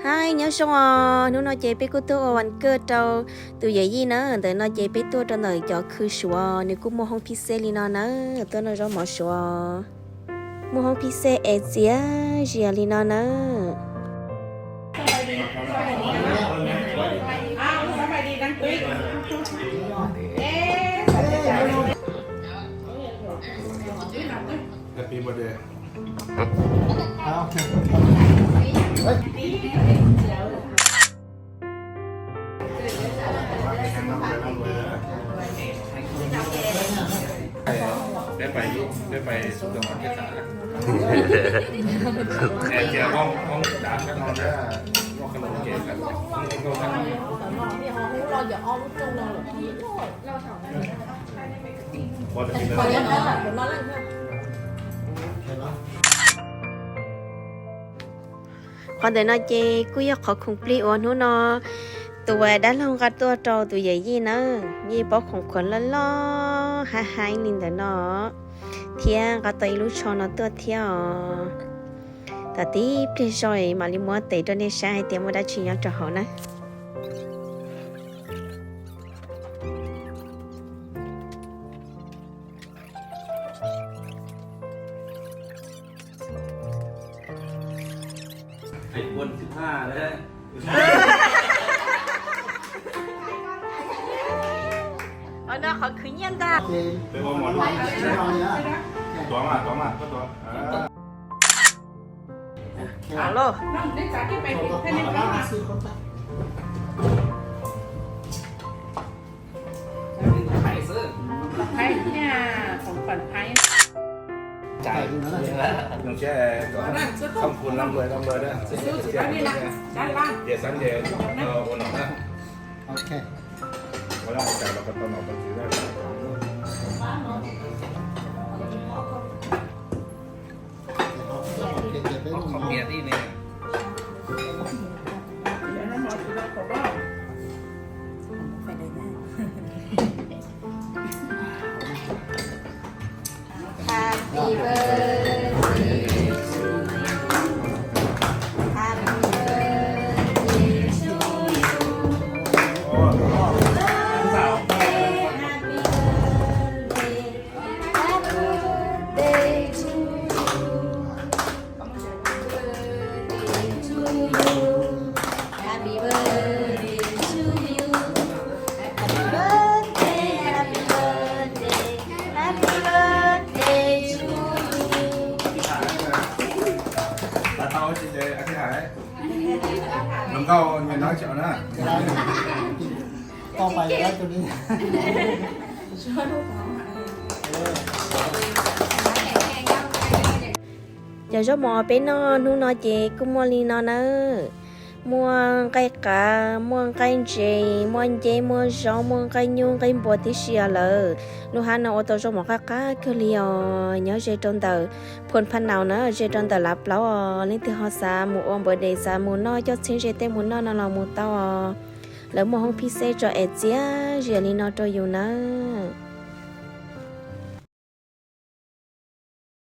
Hais nyob zoo os, hnub no ces peb kuj tuaj ua vas kaj rau tus yawm yij na. Ntawm no ces peb tuaj rau ntawm cov khw Suav, nws kuj muaj hoob phij xej li no na, tuaj noj zaub mov Suav, muaj hoob phij xej es txias zias li no na. Peb pais, peb pais xu tam thiab tas. Es tias koj, koj dav koj no na, muaj koj los ces koj, koj, koj. Qhov ntawm no ces kuj yog qhov khoom plig uas hnub no tus dab laug nqa tuaj rau tus yawm yij na, yeej pob khoom khuav loj loj haib haib li ntawm no, thiab nqa tau ib lub tsho no tuaj thiab os. Tom tib pliag zog mam li muab tes rau nej saib hais tias muaj dab tsi nyob rau hauv na. Qhov no qhov khwv nyiaj ntag. Cov zaub mov peb noj hnub no ces kuj muaj li no nawb. Muaj nqaij qav, muaj nqaij ntses, muaj nceb, muaj zaub, muaj nqaij nyuj, nqaij npua tib si os lawm. Lub hab no ua tau zaub mov qab qab kawg li os. Nyob ze rau ntawm Phoo Pha Naus na, ze rau ntawm Lav Plaub os. Leej twg ho xav mus ua npawv des, xav mus noj coj txheeb ze tej mus noj no los mus tau os. Lawv muaj hoob phij xej tso es txias zias li no rau yus nawb.